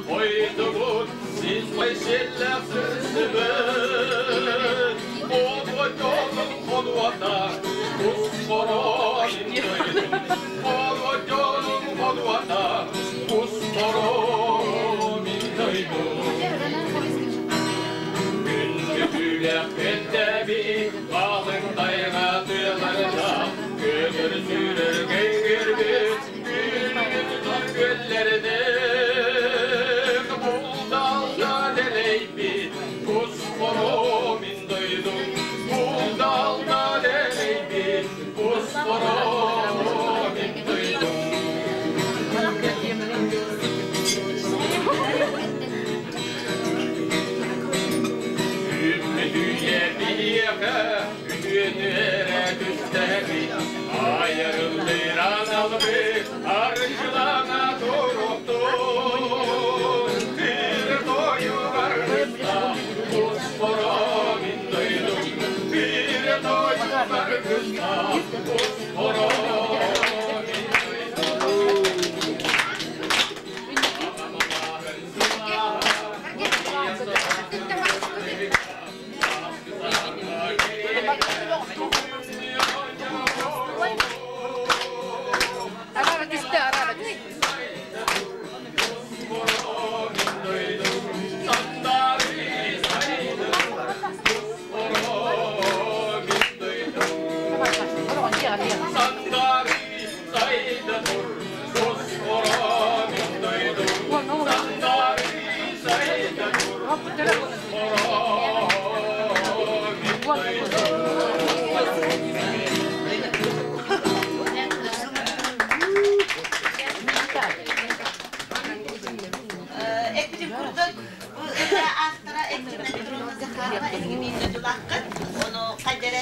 Хойдубут, сиспай сиэллээх сырсыбыт. Олодьонун хонуота, кус-хороон дойдум. Олодьонун хонуота, кус-хороон дойдум. Күндүтүүлээх күттэби, халыҥ тайҕа тыаларда, көтөр сүүрэр көйгөрбүт, күлүгүн күөллэринэн, булдалга дэлэйбит, кус-хоро мин дойдум, булдалга дэлэйбит, кус-хоро мин дойдум. Үммүтүйэ биһиэхэ үтүөнү эрэ түстэбит, айарыллыыран албыт, арчылана туруохтун. Тир тойугар кыста, кус-хоро мин дойдум, тир тойугар кыста, кус-хоро мин дойдум. Арара түстэ, арара түстэ. Эппитим курдук, бу ырыа автора Екатерина Петровна Захарова эһиги мииннэ дьулааххыт. Ону хайдары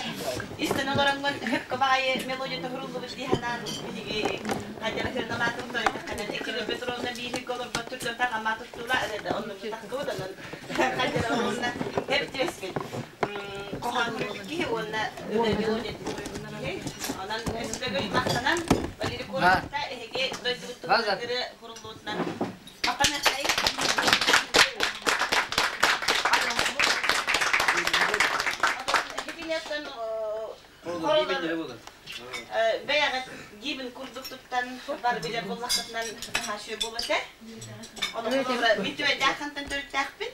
истэн олороҥҥун хөпкө баҕайы мелодия тоһуруллубут дии санаан биһиги хайдары сырналаатым тойтахханан Екатерина Петровна бииһик олорбот түрдөн таҕамма туттула ырыада оннук тахкыбыт онон хайдары уонна хеп түөспүт хоһоон суруйбут киһи уонна ырыа мелодия киһи. Онон өстөгүл махтанан Валерий Коровта эһиги дойдубут туһунан ырыа хуруллуутунан махтаныаххайын. Эһигинеттэн бэйэҕит гибин курдук туттан бар билэр буоллаххытынан наһаа буолуо этэ. Ону мин Түбэйдээххантан төрүттээхпин.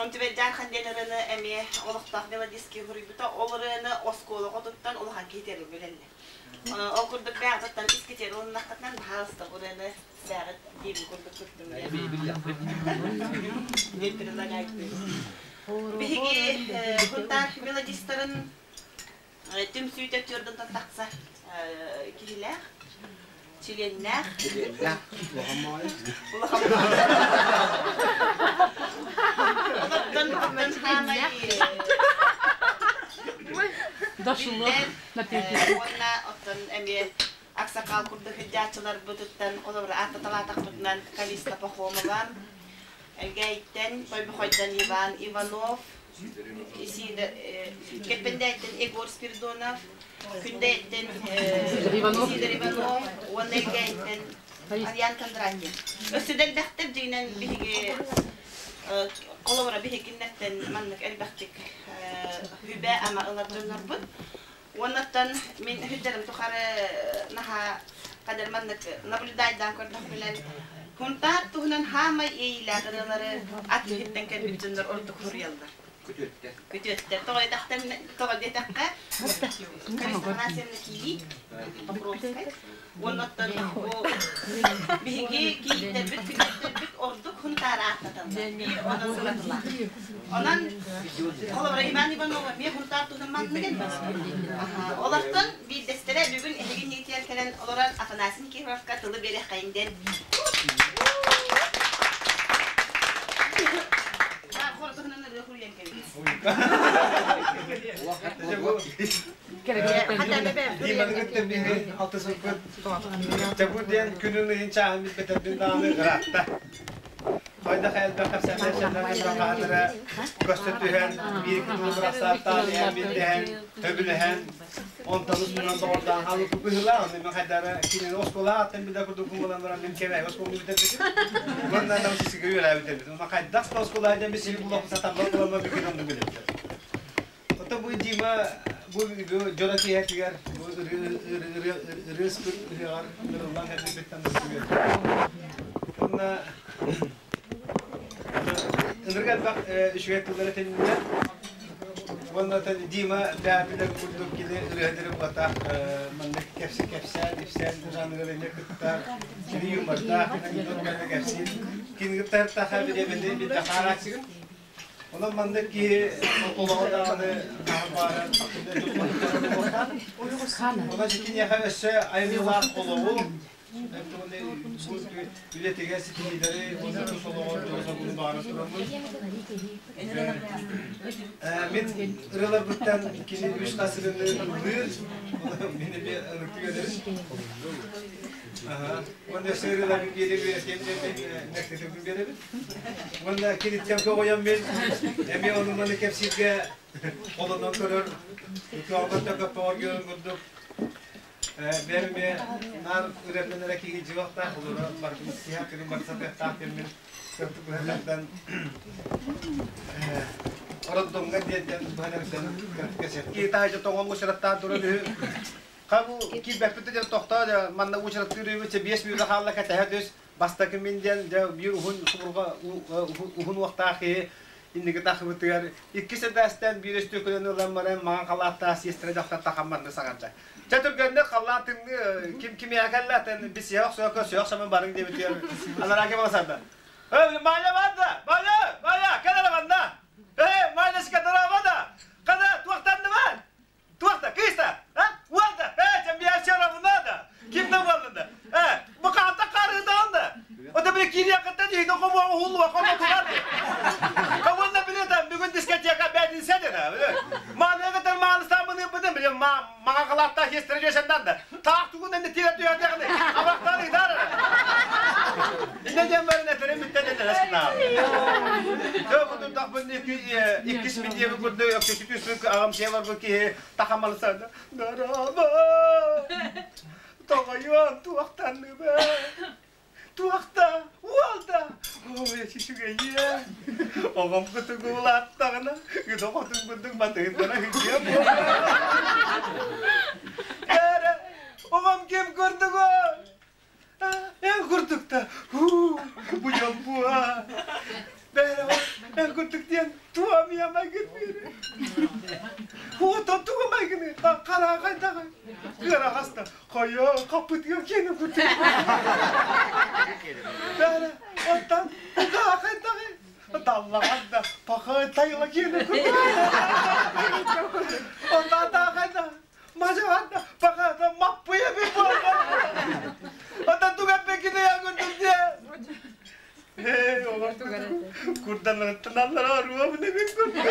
Он Түбэйдээххан диэн ырыаны эмиэ олохтоох мелодистки суруйбута. Ол ырыаны оскуолаҕа туттан улахан киһи билэллэр. Ол курдук бэйэҕититтэн искитиэр ылыннаххытынан баһаалыста ырыаны бэйэҕит гибин курдук туттум диэн. Биһиги Хунтаар мелодистарын түмсүүтэ түөрдэн тахса киһилээх, чилиэннээх. Чилиэннээх, улахан Олортон оттон хаамай Дошло на уонна оттон эмиэ аксакал курдук сылдьааччыларбытыттан холобура ааттаталаатахпытынан Калиста Пахомова, Элгээйиттэн Тойбохойдон Иван Иванов, Исидор Кэппэндээттэн Егор Спиридонов, Күндэйэттэн Исидор Иванов уонна Элгээйиттэн Ариан Кондратьев. Өссө да элбэхтэр дьиҥинэн биһиги холобура биһигиннэртэн маннык элбэхтик үбэ-ама ылар дьоннорбут. Уоннаттан мин үһүдэрим тухары наһаа кадыр маннык наблюдайдаан көрдөхпүнэн Хунтаар туһунан хаамай иэйиилээх ырыалары ат иһиттэн кэлбит дьоннор ордук суруйаллар. Күтүөттэр. Күтүөттэр. Тоҕо диэтэхтэн тоҕо диэтэххэ Калиста Афанасьевна кийиит Покровскай. Уоннаттан бу биһиги кийииттэрбит, күтүөттэрбит ордук Хунтаар ааттаталлар. Биир онон уратылаах. Онон холобура Иван Иванова эмиэ Хунтаар туһунан маннык элбэх. Олортон биирдэстэрэ бүгүн эһиги иннигитигэр кэлэн олорон Афанасий Никифоровка тылы биэриэххэйин диэн. Туһунан ырыа хуруйан кэлбит. Дьэ бу диэн күнүн ыйын чааһын билбэтэрбин даҕаны ыраатта. Хайдах элбэх кэпсэтэр хаһан көстө түһэн, биир кутулу бырахсааттаан иһэн билдэһэн, төбүлэһэн. Онтон устунан доҕордоон хаалбыппыт быһыылаах. Онно мин хайдара кинини оскуолаҕа аттан билэр курдукпун буолан баран мин кэбээги оскуоланы бүтэрбитим. Уонна Новосибирскайга үөрээбит Онно хайдах да оскуола диэн сири булуохпун сатаммат буолан бүгүн оннук билэбит. Оттон бу Дима бу дьоро киэһэтигэр бу ырыа ыспыт ыһыаҕар ырыллан кэлбиппиттэн Уонна ынырык элбэх үчүгэй тыллар этиннилэр. Уонна Дима бэйэтинэн курдук кини ырыаһыттары буолбатах маннык кэпсээн, ипсээн жанрыгар эмиэ кыттар, кини юмордаах, кини кэпсиир. Кини кытта ыртаха бириэмэни билбэ хаарааччыгын. Онон маннык киһи олоҕо даҕаны хаһан баҕарар Онон киниэхэ өссө айымньылаах олоҕу, үлэтигэр ситиһиилэри уонна тус олоҕор дьолу-соргуну баҕаран тураммын. Мин ырыаларбыттан кини үс хас ырыаны ыллыыр, мин эмиэ ыныктыы үөрэрим. Уонна өссө ырыаларбын биэри үөрэтиэм диэн мэктэтибин биэрэбин. Уонна киниттэн көҕүйэн мин эмиэ ону-маны кэпсииргэ холонон көрөр, көҕөттөн көппөҕөр көрөр курдук бэйэм эмиэ наар ырыатынан эрэ киһи дьиэ-уохтаах, олору барытын сиһэ күнүн барыта сатыахтаах диэммин кырдьык быһа роддомҥа диэнтэн быһан эрдэн кырдьык киһи таһырдьа тоҥон учараттаан туран үһү. Ха бу киирбэппит диэн тохтоо дьэ манна учараттыыр үһү чэ 5 мүнүүтэ хаалла кэтэһэ түс бастакы мин диэн дьэ биир уһун субурҕа уһун уохтаах киһи инники тахыбытыгар иккис этээстэн биир өстүөкүлэни ылан баран маҥан халааттаах сиэстэрэ дьахтар тахамманны саҥарда. Чэ түргэнник халлаан тымныы ким кимиэхэ кэллэ атын бисиһэ охсуока сүөх самын барыҥ диэбитигэр анараа ким аласарда. Э, Маня барда! Маня! Маня! Кэл эрэ манна! Э, Манечка, дорога да! Када, туохтанныбан? Туохта, кыыста, а? Уолда, э, тебе все равно да. Кимден буоллун Э, бу хаата харыытаан да. Ота били киириэххиттэн иһин хомуо уһуллуа хомо турар. Кабынна били там бүгүн дискотека бәдинсе дена. Маныга мааныстаабыны быдым били мага халаатта хестер жесендан да. Таах тугун энди тире түйәдәгни. Абактан идар. Инне дем барын этерем биттен энелесна. Дө бу тахбын иккис мин диэби курдук өксүтү түспүт аҕам сиэ барбыт киһи тахамалысана Дорообо! Тоҕойуом туохтанныба? Туохта? Уолда! Ой, үчүгэйиэ! Оҕом кутугу улааттаҕына, ыта хотун курдук батыһыннара сылдьыам буолла. Эрэ, оҕом ким курдугу? Эн курдукта, бу дьон буа. Бэйэ эн курдук диэн туом майгын биэрэ. Уотан тугу майгыны хараҕа хайдаҕай? Кыараҕаста хайа хаппытыгар киэнэ курдук. Бэйэ оттон кугаа хайдаҕай? Даллаҕар да пахай тайла киэнэ курдук. Онтан хайда Мажаҕарда пахата маппыйа би буолла. Ота туга пекине ягырдым дие. Эй, олар курданырыттыналлар оруобуна бин курдук.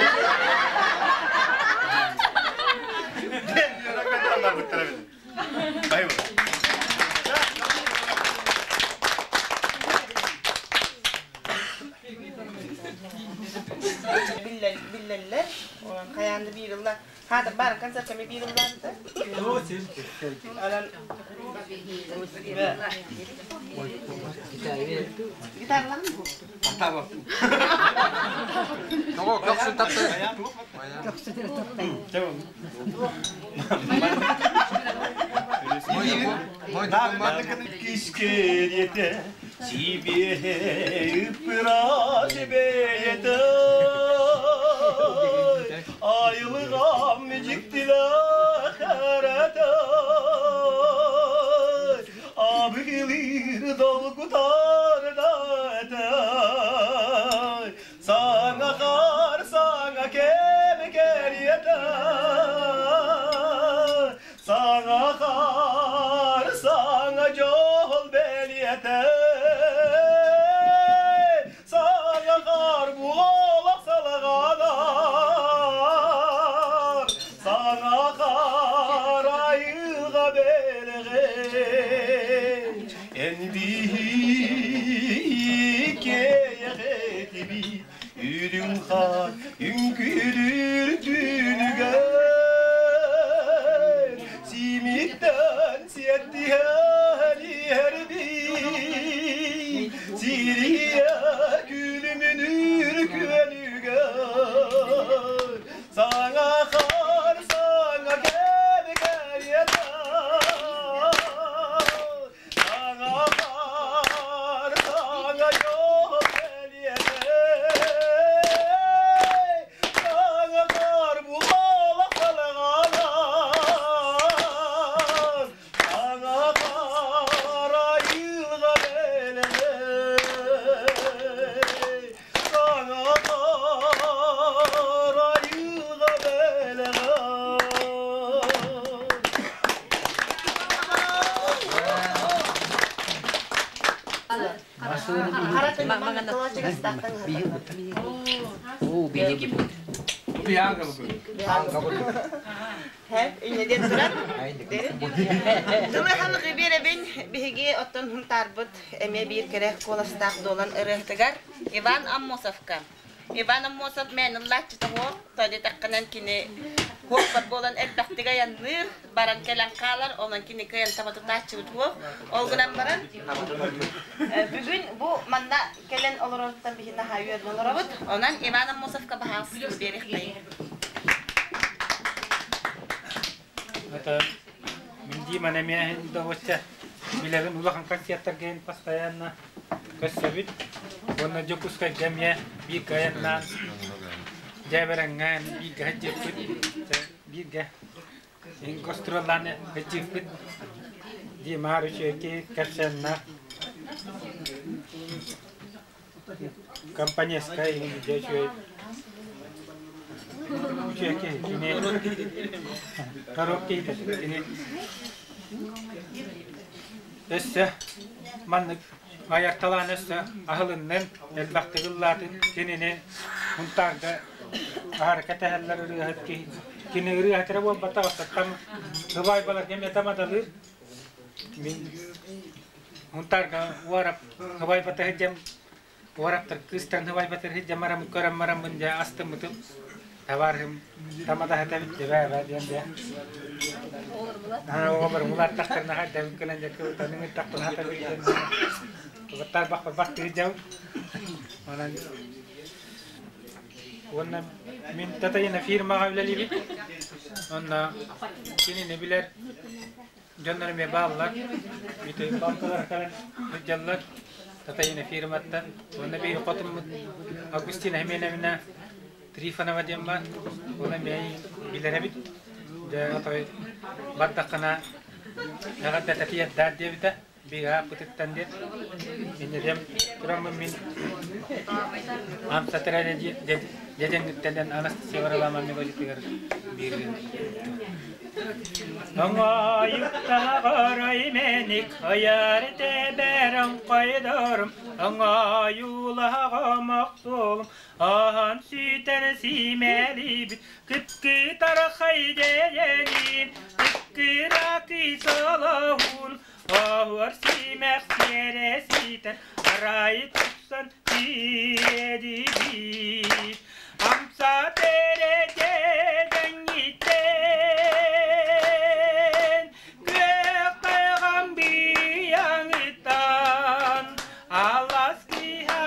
Ден yara katarlar bu tarafı. Bayılır. Биллэллэр. Хайаан да биир ылла Хаатыр баар концертами биир ыллаабыта. Онон гитаралаҕын бу? Тоҕо көхсүн таптай. Кискериете, сибиэһэй ыппыра сибэйэтэ Айылыгам дьиктилээх эрэтэ Абыгылыыр долгутар да этэ Саҥа хаар саҥа кэм кэриэтэ Саҥа хаар саҥа дьол бэлиэтэ Саҥа хаар буолах салаҕанар Саҥа хаар айылҕа бэлэҕэ Эн биһиккэйэҕэтиби Үрүҥ хаар үҥкүүлүүр түүнүгэр. Иннеден туран. Тылы халыгы биэрэбин биһиги оттон хунтаарбыт эмиэ биир кэрэ куоластаах дуолан ырыаһытыгар Иван Аммосовка. Иван Аммосов мээн ыллааччыта суох, тоҕо кини куоппат буолан элбэхтик айанныыр, баран кэлэн хаалар, онон кини кыайан таба тутааччыбыт суох. Ол гынан баран, бүгүн бу манна кэлэн олороруттан биһи наһаа үөрэн олоробут. Онон Иван Аммосовка баһаас биэриэхтэйин. Это мин Дима эмиэ доводча билэбин улахан концерттарга постоянно көрсөбүт. Уонна Дьокуускайга эмиэ бииргэ айаннаан дьээбэрэҥҥээн бииргэ сылдьыппыт. Бииргэ гастроллаан сылдьыппыт. Дима үчүгэй кэпсээннээх компанейскай дьэ үчүгэй үчүгэй киһи кини коробка киһитэ кини өссө маннык айарталаан өссө аһылыннын элбэхтик ыллаатын кинини Мунтаарга аһары кэтэһэллэр ырыаһыт киһи кини ырыаһыт эрэ буолбатах оттон сыбаайбаларга эмиэ тамадалыыр мин Мунтаарга уарап сыбаайбата сылдьан уараптар кыыстарын сыбаайбатар сылдьан бараммын көрөн бараммын дьэ астыммытым табаарыһым тамадаһыта эбит бээ диэн дьэ оҕолорум улааттахтарына хайдабын кэлэн дьэ кыбытан ыҥыртахпына хатабыт диэн Кыбыттар бахтыы дьал онон уонна мин Татарина фирмаҕа үлэлиибит онно кинини билэр Дьоннор эмиэ бааллар. Ити балтылар кэлэн сылдьаллар. Татарина фирматтан. Уонна биһиги хотуммут Августина Хименовна Трифонова диэн баар. Ол эмиэ билэр эбит. Дьэ, отой бардаххына эҕэрдэ тэтийэрдээр диэбитэ. Биһиги ааппытыттан диэн. Инньэ тураммын мин Амсатыра дьэдьэҥҥиттэн Анастасия Варламова мелодиятыгар биир Оҥоойуктаҕар мэник айар тэбэрэн хайдарым, Оҥоойуулаах омохтуолум, аһан сүтэр симэлибит, Кыткытархай дэйэним, кыккыракый солоһун, Оһуор симэх сиэрэ ситэн, арай тупсан тиэдибит. Амса тере дьэдэҥҥиттэн, күөх тайҕам быйаҥыттан, алас киһи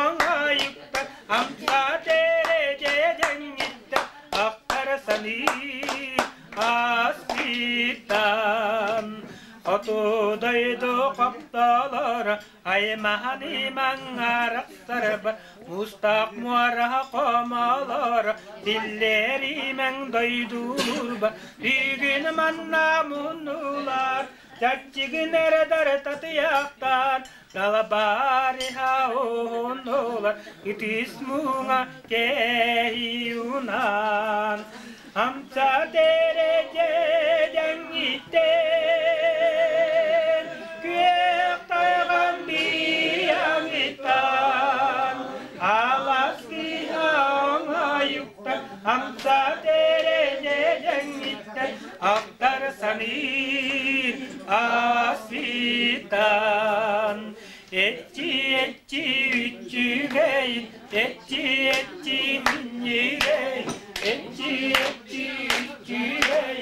оҥойуктан, амса тере дьэдэҥҥиттэн, ахтар саныы аспыттан. Хоту дойду хоптолоро аймаһан имаҥ арахсарба мустаах муора хомолоро тиллэр имэҥ дойдулурба бүгүн манна муннулар чаччыгын эрэ татыйахтаан далабариха уһуннулар ытыс муҥа кэһиунан амса тереже дьэҥҥиттэн күөх тайҕам бийаҥыттан алас оҥойуктан амса тереже дьэҥҥиттэн ахтар саныыр аситан Эчи эчи үчүгэй эчи эчи минньигэй эчи эчи үчүгэй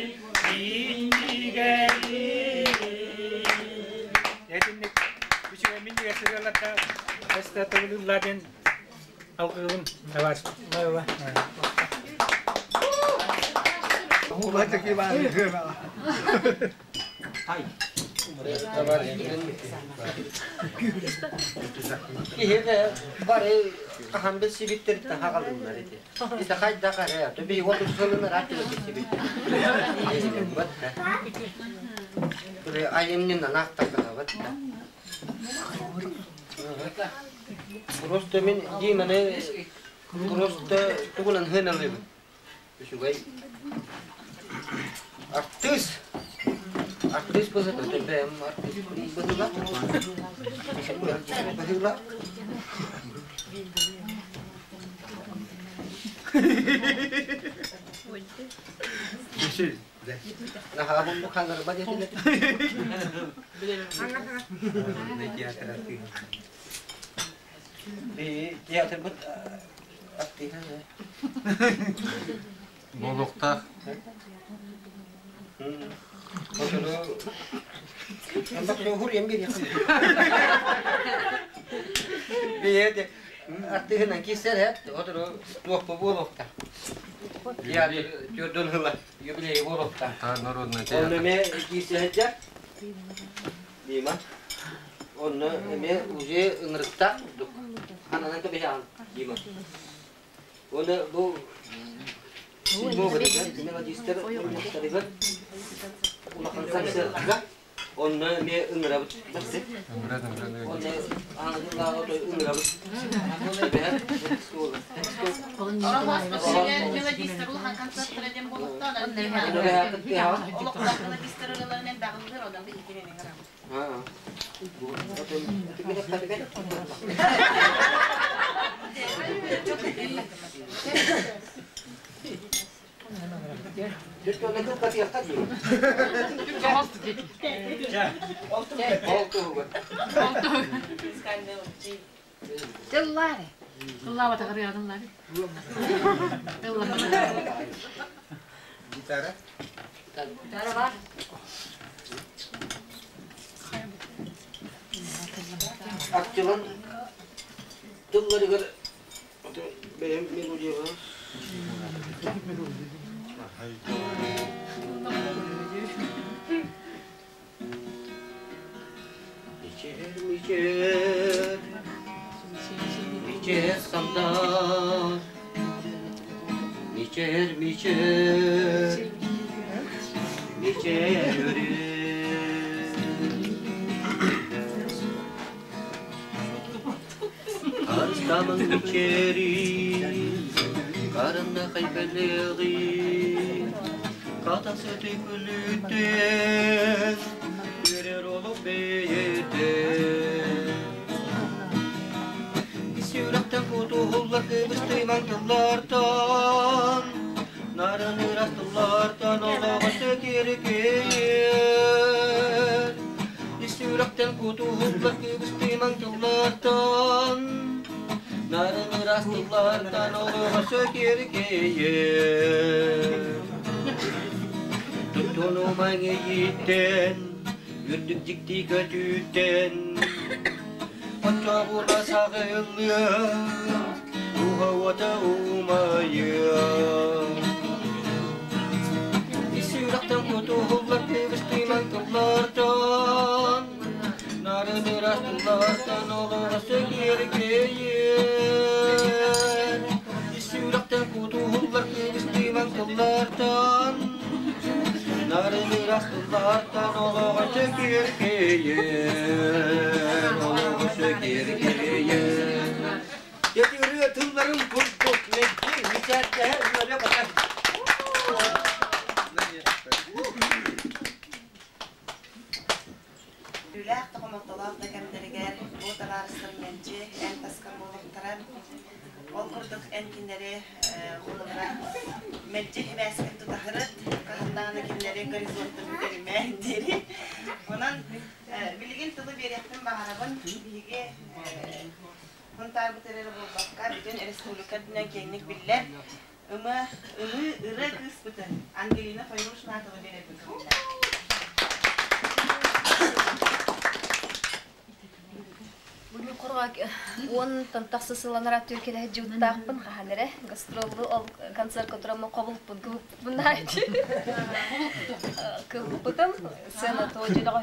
минньигэй Этинник үчүгэй минньигэс ырыаларда эстэ диэн алгыыбын давай Киһи бары хаһан билсибиттериттэн хаҕалыннар ити. Ити хайдах эрэ, төби отут сылын ыраат билсибит. Айымньынан аахтаххына да. Просто мин Диманы просто тугунан хыналыыбын. Үчүгэй. Артыыс. Артыыс быһыыта бэйэм артыыс быһыылаах. Быһыылаах. Наһаа бу хааларба диэтилэр. Театрбыт артыыһа. Буолуохтаах. Артыыһынан киирсэр эт, отору туохпа буолуохтаах. Театр төрдөн ыла юбилей буолуохтаах. Народный театр. Онно эмиэ киирсэ сылдьар. Дима. Онно эмиэ уже ыҥырыктаах курдук. Хананан кэбиһэҕин, Дима. Уонна бу седьмого мелодистар мунньахтарыгар улахан концертка онно эмиэ ыҥырабыт. Онно аныгылааҕы той ыҥырабыт. Мелодистар улахан концерттара диэн буолуохтаах. Олохтоох мелодистар ырыаларынан даҕыллыр, онон биһигини ыҥырабыт. Тыллаары. Тыллаабатах ырыаҕын Гитара. Гитара бар. Активан тылларыгар бэйэм мелодияҕа Мичээр, мичээр, мичээр сандар, мичээр, мичээр, мичээр өрүү. Харыстамын мичээри, карында хайбелеги, Катасы түкүлүттен, Үөрэр олох бэйэтэ. Сүрэхтэн кутуһуллар кыбыстыймаҥ тыллартан, Нарын ыраас тыллартан олоҕу сөкирикийэр. Сүрэхтэн кутуһуллар кыбыстыймаҥ тыллартан, Нарын ыраас тыллартан олоҕу сөкирикийэр. Туттунумаҥ эйииттэн, үрдүк дьикти көтүүттэн, Оччоҕуна саҕыллыа, уһа уота умайыа. Сүрэхтэн кутуһуллар кыбыстыймаҥ тыллартан, Нарын ыраас тыллартан олоҕо сөкүөргэйэр. Сүрэхтэн кутуһуллар кыбыстыймаҥ тыллартан, Нарын ыраас тыллартан олоҕо сөкүөргэйэр, олоҕо сөкүөргэйэр. Ити ырыа тылларын курдук мэлдьи мичээрдэһэ үөрэ батар. Үлээх да хомолтолоох да кэмнэригэр бу табаарыстар мэлдьи эн таскар буолуохтара. Ол курдук эн кинилэри холобура мэлдьи сибээскин тутаһырыт, хаһан кинилэри горизонтун бүтэримэ диэри. Онон билигин тылы биэриэхпин баҕарабын. Биһиги Хунтаарбыт эрэ буолбакка, бүтүн республика үрдүнэн киэҥник биллэр ымы, ымыы ырыа кыыспытын Ангелина Файрушина тылы биэрэрбин көҥүллээх. Бүгүн курга уонтан тахса сылланар түркеле жуттаахпын хаһан эрэ гастроллу ол концертка тураммын хобулуппун кыбыппын кыбыппытым сцена туочулаҕа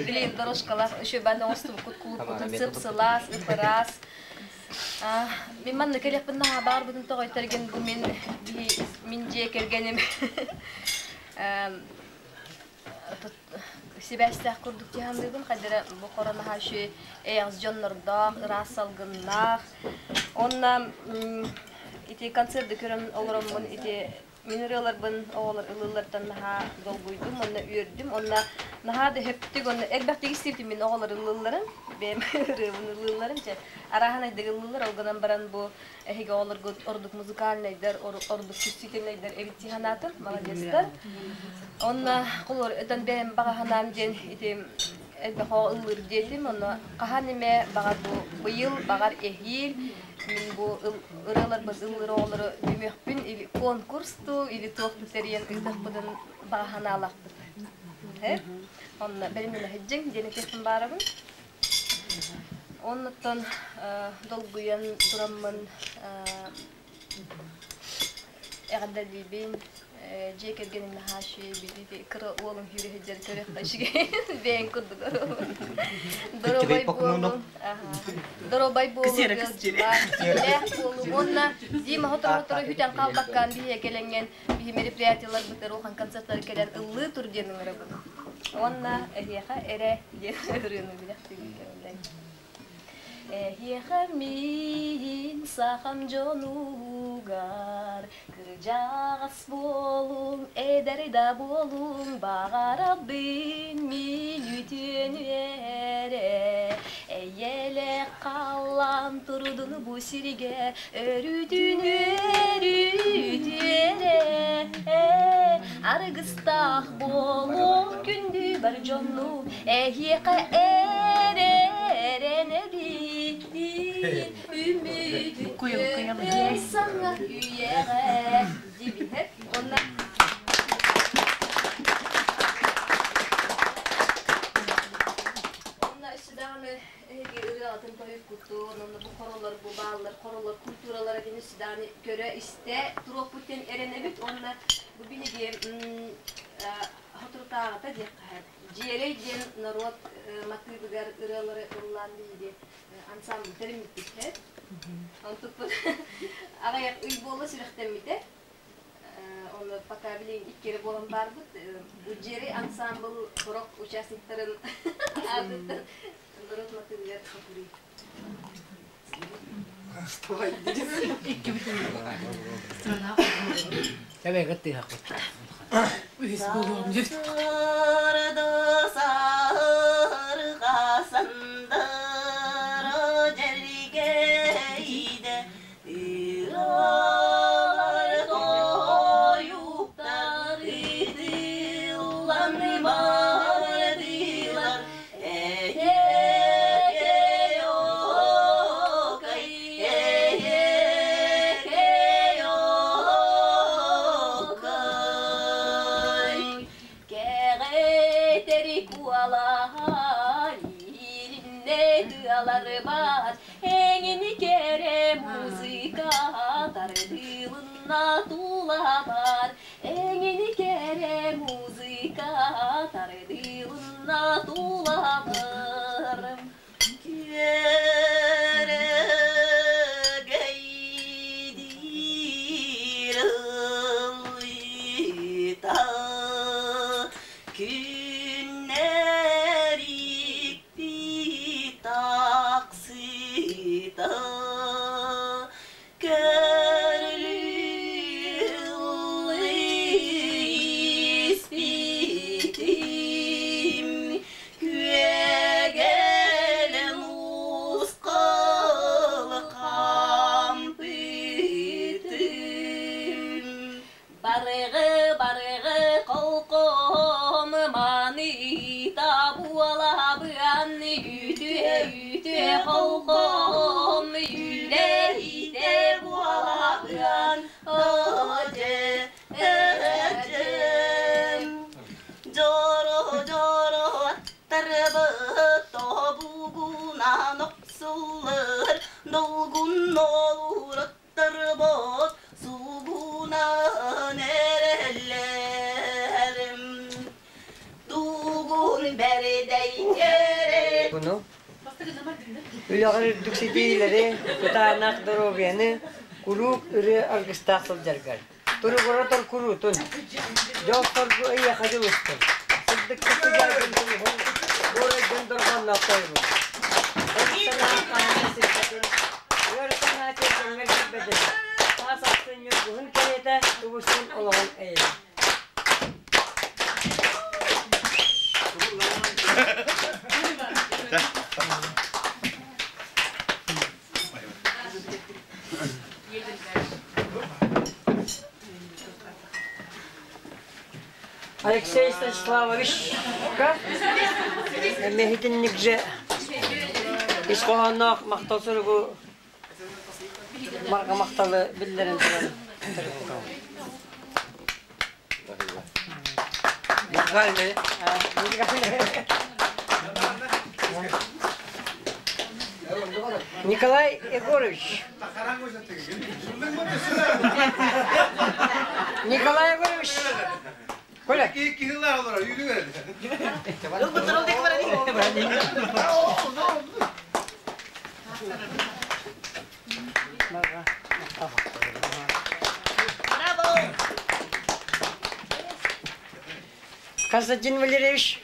билин дорожкалаах үчүгэй оҥостубуккут кулуппутун сып-сылаас ып-ыраас мин манна кэлиэхпин наһаа баарбытын тоҕойтаргын бу мин мин дьиэ кэргэним сибээстээх курдук дьаһаныыбын хайдара бу хоронаһа үчүгэй эйэҕэс дьоннордоох ыраас салгыннаах уонна ити концерты көрөн олороммун ити Мин ырыаларбын оҕолор ылыыллартан наһаа долгуйдум уонна үөрдүм. Онно наһаа да өһөптүк, онно элбэхтик истибитим мин оҕолор ыллыылларын, бэйэм ырыабын ыллыылларын. Чэ, арааһынайдык ыллыыллар, ол гынан баран бу эһиги оҕолоргут ордук музыкальнайдар, ордук чувствительнайдар эбит дии санаатым, молодецтар. Онно холор өтөн бэйэм баҕа санаам диэн ити элбэх оҕо ыллыыр диэтим, онно хаһан эмэ баҕар бу быйыл, баҕар эһиил мин бу ырыаларбын ыллыыр оҕолору түмүөхпүн или конкурс дуу, или туох дуу тэрийэн ыытыахпытын баҕа санаалаахпыт. Онно бэлэмнэнэ сылдьыҥ диэн этиэхпин баарабын. Оннуттан долгуйан тураммын эҕэрдэлиибин. Дьиэ кэргэним наһаа үчүгэй кыра уолум сүүрэ сылдьар көрүөххэ үчүгэй бэйэҥ курдук доруобай буолуҥ доруобай буолуҥ ыалдьыбат буолуҥ уонна Дима сотору-сотору үтэн хаалбаккаан биһиэхэ кэлэҥҥин биһи мероприятиеларбытыгар улахан концертары кэлэн ыллыы тур диэн ыҥырабын уонна эһиэхэ эрэ диэн ырыаны билэхтиибин кэллэҥ Эһиэхэ мин сахам дьонугар кырдьаҕас буолуҥ, эдэр да буолуҥ, баҕарабын мин үтүөнү эрэ. Эйэлээх халлаан турдун бу сиргэ, өрүүтүн өрүүтүөрэ. Аргыстаах буолуох күндү бар дьонну, эһиэхэ эрэ эрэнэбин. Үмүтүн саҥа үйэҕэ дибиһэр уонна Онно өссө даҕаны эһиги ырыаҕытын тойуккутун, онно бу хоролор бу бааллар, хоролор культуралара диэн өссө даҕаны көрө-истэ туруохпут диэн эрэнэбит уонна бу биһиги соторутааҕыта диэххэ Дьиэрэй диэн норуот матыыбыгар ырыалары ыллаан биһиги ансамбль тэриммиппит. Онтукпут аҕыйах ый буола сүрэхтэммитэ. Онно пока билигин икки эрэ буолан баарбыт. Бу Дьиэрэй ансамбл сорох участниктарын аатыттан норуот матыыбыгар хапырый. Эбэгэ тыһахпыт. Үһүс буолуом Кэҕэтэри куолаһа иириннэ тыаларбар эҥини кэрэ музыка тардылынна тулабар эҥини кэрэ музыка тардылынна тулабар Күөрэгэй ыллыыта күннэрикпит тахсыыта Көрүлүүр испитим күөгэлэн ускул хампытым. Барыгы барыгы холком маныта буолабыан үтүө үтүө холком үлэһитэ буолабыан Одьэ, Дьоро, дьоро аттарбыт тобугунан охсуллар, долгун олуруттарбыт сугунан эрэллэр. Дугун бэрдэй кэрэ Буну үлэҕэр үрдүк ситиһиилэри, кытаанах доруобуйаны куруук ырыа аргыстаах сылдьаргар. Туругура тор куруутун, дьол-соргу эйиэхэ дьулустун. Сырдыкка сыдьаайгын тулуһун, буорайгын дорҕоонноох тойонун. Эр санаа хаһан сирбэтин, ыар санаа тиэргэҥҥэр киирбэтин. Саас ахсын ньургуһун кэриэтэ тубустун олоҕун эйэ. Алексей Станиславовичка мэһитинник же ис хоһоонноох махтал суругу марга махталы биллэрэн туран Музыкальный. Николай Егорович. Николай Егорович. Коля. Браво! Константин Валерьевич.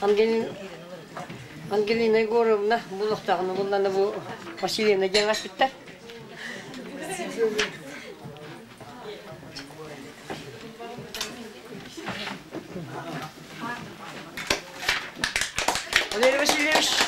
Ангелина, Ангелина Егоровна булуохтааҕын буллана бу Васильевна диэн аспыттар. Валерий Васильевич.